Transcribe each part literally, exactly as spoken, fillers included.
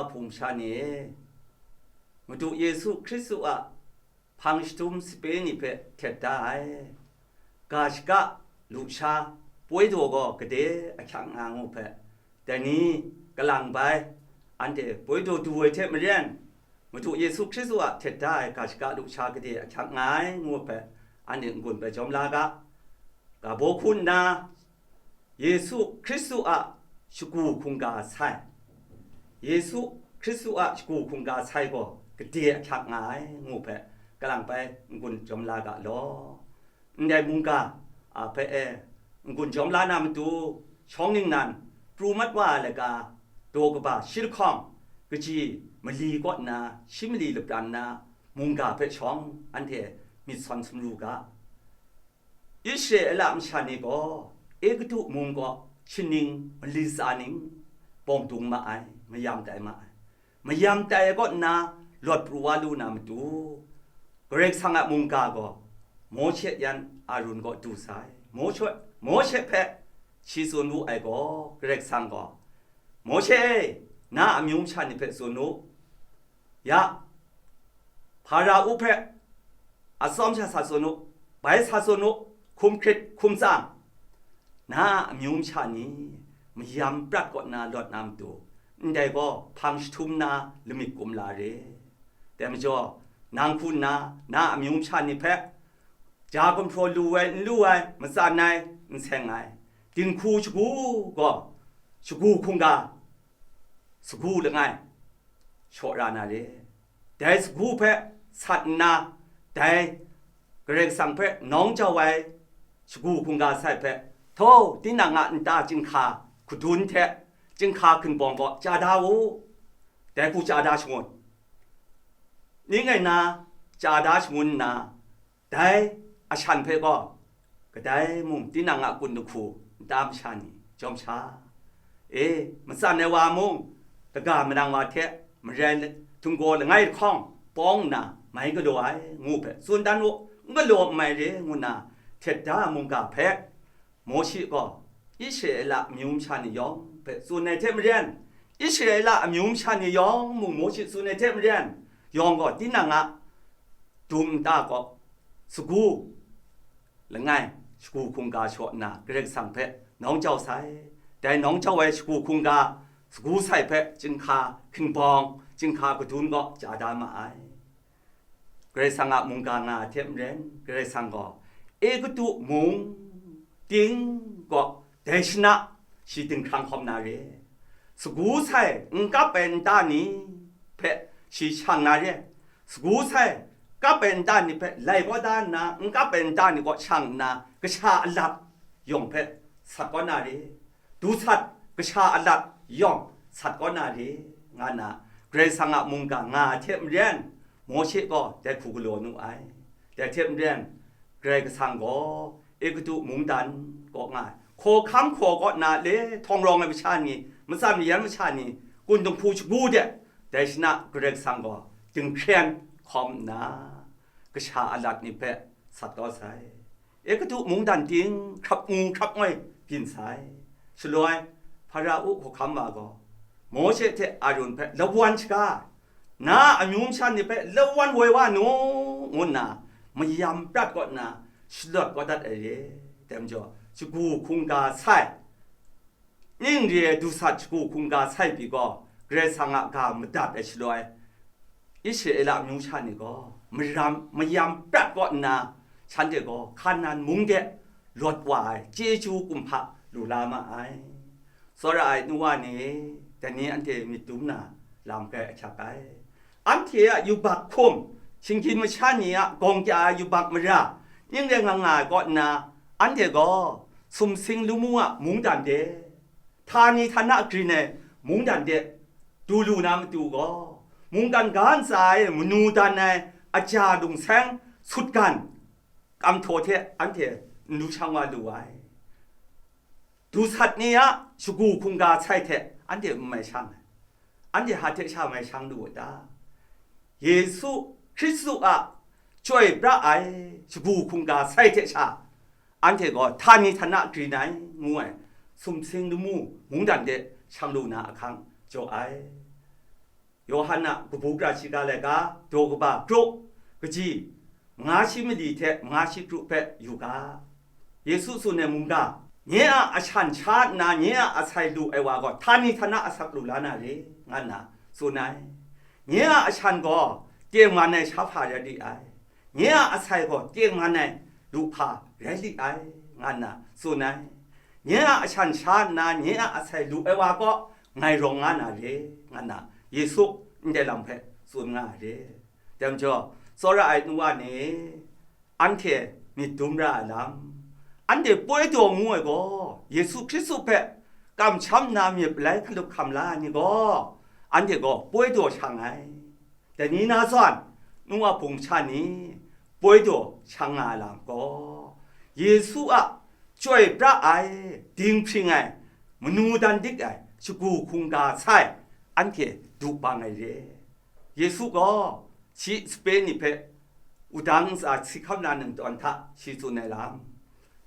Hpung sha ni e, Madu Yesu Hkristu a hpang jahtum sape ni hpe htet da ai, ga shaka lusha poi daw gaw gade ahkyak nga ngu hpe, dai ni kalang bai anhte poi daw du ai hte maren, Madu Yesu Hkristu a htet da ai ga shaka lusha gade ahkyak nga ai ngu hpe, anhte n-gun bai jawm la ga. Ga baw hku nna, Yesu Hkristu a shagu hkungga sai, Yesu Hkristu a shagu hkungga sai gaw gade ahkyak nga ai ngu hpe, kalang bai n-gun jawm la ga law. Ndai mungga a hpe e n-gun jawm la na matu, shawng ningnan pru mat wa ai laika, daw kaba shi lahkawng, kaji mali kaw nna shi mali lapran nna, mungga hpe shawng anhte myit sawn sumru ga. Israela masha ni gaw Egutu mung kaw hkyin ning, mali tsa ning, bawng dung ma ai, mayam tai ma ai. Mayam tai ai kaw nna lawt pru wa lu na matu, Karai Kasang a mungga gaw Mawshe yan Arun kaw du sai. Mawshe, Mawshe hpe shi tsun wu ai gaw, Karai Kasang gaw, "Mawshe e, na amyu masha ni hpe tsun u, ya, Hpara-u hpe atsawm sha sa tsun u, bai sa tsun u, hkum hkrit, hkum tsang, na a amyu masha ni mayam prat kaw na lawt na matu, ndai gaw hpang jahtum na lamik kumla re. Dai majaw, nang hku nna na a amyu masha ni hpe ja gumhpraw lu ai, n lu ai, matsan ai, n seng ai, dinghku shagu gaw shagu hkungga, sagu langai shaw ra na re. Dai sagu hpe sat nna, dai Karai Kasang hpe nawng jau ai shagu hkungga sai hpe, htaw, tinang a nta chyinghka hkadun hte chyinghka hkinbawng gaw chya da u, dai hku chya da shangun. Ning rai nna, chya da shangun nna, dai ashan hpe gaw, kadai mung tinang a kun dinghku nta masha ni jawm sha, e, matsan ai wa mung, daga manang wa hte marai htinggaw langai lahkawng pawng nna mai galaw ai, ngu hpe tsun dan u, n galaw n mai re, ngu nna htet da ai mungga hpe, Mawshe gaw Israela amyu masha ni yawng hpe tsun ai hte maren, Israela amyu masha ni yawng mung Mawshe tsun ai hte maren, yawng gaw tinang a dum nta gaw sagu langai shagu hkungga shaw nna Karai Kasang hpe nawng jau sai. Dai nawng jau ai shagu hkungga sagu sai hpe chyinghka hkinbawng, chyinghka hkadun gaw chya da ma ai. Karai Kasang a mungga nga ai hte maren, Karai Kasang gaw Egutu mung ting gaw dai shana shi dinghkrang hkawm na re. Sagu sai n kap ai nta ni hpe shi shang na re. Sagu sai kap ai nta ni hpe lai kawda nna, n kap ai nta ni kaw shang nna, kasha alat yawng hpe sat kau na re. Du sat, kasha alat yawng sat kau na re, nga nna Karai Kasang a mungga nga ai hte maren, Mawshe gaw dai hku galaw nu ai. Dai hte maren, Karai Kasang gaw Egutu mungdan kaw nga ai, hkawhkam hkaw kaw na le htawng rawng ai masha ni, matsan mayan masha ni, kun dinghku shagu de, dai shana Karai Kasang gaw dinghkren hkawm nna, kasha alat ni hpe sat kau sai. Egutu mungdan ting hkrap ngu hkrap ngoi byin sai. Shaloi, Hpara-u hkawhkam wa gaw, Mawshe hte Arun hpe lawan shaga, na a amyu masha ni hpe lawan woi wa nu, ngu nna mayam prat kaw nna shalawt kau dat ai re. Dai majaw, shagu hkungga sai, ning re ai du sat shagu hkungga sai pyi gaw, Karai Kasang a ga madat ai shaloi, Israela amyu sha ni gaw maram, mayam prat kaw nna, shanhte gaw Hkanan mung de lawt wa ai chyeju kumhpa lu la ma ai. Tsawra ai nu wa ni, dai ni anhte myit dum na lam grai ahkyak ai. Anhte a yubak hkum, shinggyim masha ni a gawng kya ai yubak mara, ning rai nga nga ai kaw nna, anhte gaw sumsing lamu a mungdan de, htani htana grin ai mungdan de du lu na matu gaw, mungkan ga ntsa e manu dan ai aja lungseng sutgan kamhtaw hte anhte n lu shang wa lu ai. Du sat ni a shagu hkungga sai hte anhte n mai shang ai. Anhte hpa hte sha mai shang lu a ta? Yesu Hkristu a chyoi pra ai shagu hkungga sai hte sha, anhte gaw htani htana grin ai, ngu ai, sumsing lamu mungdan de shang lu na ahkang jaw ai. Yawhan a kabu gara shiga laika, daw kaba kru, kaji manga shi mali hte manga shi kru hpe yu ga. Yesu tsun ai mungga, nye a ashan sha nna nye a asai lu ai wa gaw, htani htana asak lu la na re, nga nna tsun ai. Nye a ashan gaw tengman ai shahpa rai li ai. Nye a asai gaw tengman ai lu hpa rai li ai, nga nna tsun ai. Nye a ashan sha nna nye a asai lu ai wa kaw ngai rawng nga na re, nga nna Yesu ndai lam hpe tsun nga ai re. Dai majaw, tsawra ai nu wa ni, anhte myit dum ra ai lam, anhte poi daw ngu ai gaw, Yesu Hkristu hpe kamsham nna myit malai hkalup hkam la ai ni gaw, anhte gaw poi daw shang ai. Dai ni na zawn, nu wa hpung masha ni poi daw shang nga ai lam gaw, Yesu a chyoi pra ai, dinghpring ai, manu dan dik ai, shagu hkungga sai, anhte du bang ai re. Yesu gaw shi sape ni hpe wudang ntsa si hkam na ningtawn hta shi tsun ai lam,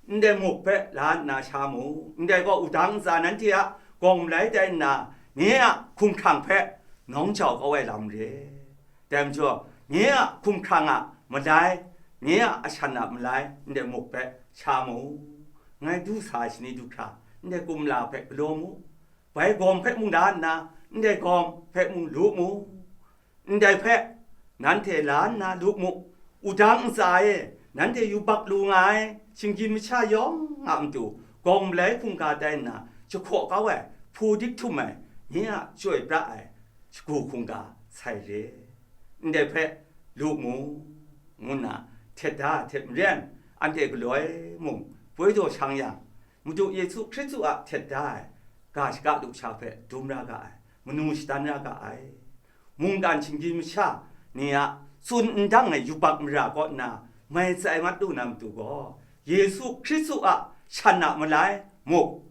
ndai muk hpe la nna sha mu, ndai gaw wudang ntsa nanhte a gawng malai tai nna, nye a hkumhkrang hpe nawng jau kau ai lam re. Dai majaw, nye a hkumhkrang a malai, nye a ashan a malai, ndai muk hpe sha mu, ngai du sa ai shani du hkra, ndai kumla hpe galaw mu, bai gawng hpe mung la nna, ndai gawng hpe mung lu mu, ndai hpe nanhte la nna lu mu, wudang ntsa e nanhte yubak lu nga ai shinggyim masha yawng a matu gawng malai hkungga tai nna, jahkaw kau ai, hpu dik htum ai, nye a chyoi pra ai shagu hkungga sai re. Ndai hpe lu mu, ngu nna htet da ai hte maren, anhte galoi mung poi daw shang yang, Madu Yesu Hkristu a htet da ai ga shaka lusha hpe dum ra ga ai, manu shadan ra ga ai. Mungkan shinggyim masha ni a tsun n dang ai yubak mara kaw nna mai tsai mat lu na matu gaw, Yesu Hkristu a shan a malai muk,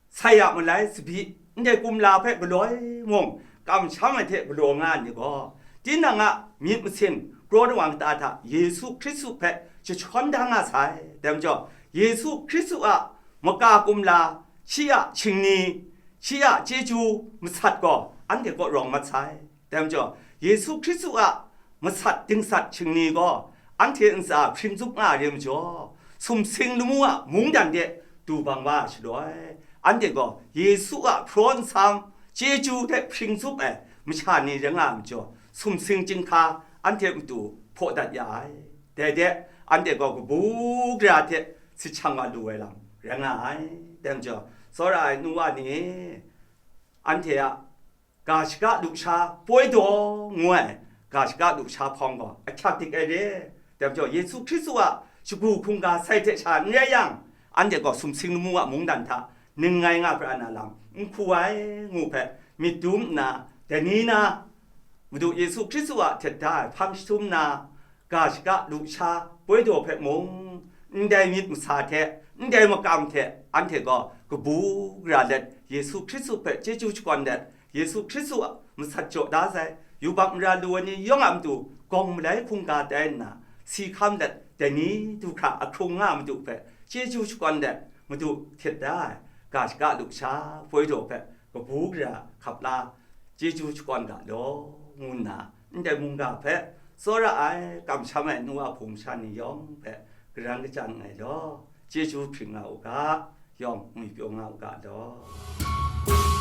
sai a malai tsabyi, ndai kumla hpe galoi mung kamsham ai hte galaw nga ai ni gaw, tinang a myit masin kraw dawang kata hta Yesu Hkristu hpe jahtawn da nga sai. Dai majaw, Yesu Hkristu a maka kumla, shi a shingni, shi a chyeju masat gaw anhte kaw rawng mat sai. Dai majaw, Yesu Hkristu a masat dingsat shingni gaw anhte ntsa hpring tsup nga ai re majaw, sumsing lamu a mungdan de du bang wa ai shaloi, anhte gaw Yesu a hpraw nsam chyeju hte hpring tsup ai masha ni rai nga ai majaw, sumsing chyinghka anhte matu hpaw dat ya ai. Dai de, anhte gaw kabu gara hte sit shang wa lu ai lam rai nga ai. Dai majaw, tsawra ai nu wa ni, anhte a ga shaka lusha poi daw ngu ai ga shaka lusha hpawng gaw ahkyak dik ai re. Dai majaw, Yesu Hkristu a shagu hkungga sai hte sha n rai yang, anhte gaw sumsing lamu a mungdan hta ning ngai nga pra na lam n hku ai, ngu hpe myit dum nna, dai ni na Madu Yesu Hkristu a htet da ai hpang jahtum na, ga shaka lusha poi daw hpe mung, ndai myit masa hte, ndai makam hte, anhte gaw kabu gara let Yesu Hkristu hpe chyeju shakawn let, Yesu Hkristu a masat jaw da sai, yubak mara lu ai ni yawng a matu gawng malai hkungga tai nna, si hkam let, dai ni du hkra ahkrung nga ai matu hpe chyeju shakawn let, Madu htet da ai ga shaka lusha poi daw hpe kabu gara hkap la, chyeju shakawn ga law, ngu nna ndai mungga hpe tsawra ai, kamsham ai nu wa hpung masha ni yawng hpe karan kachyan nngai law, chyeju hpring nga u ga, yawng ngwipyaw nga u ga law.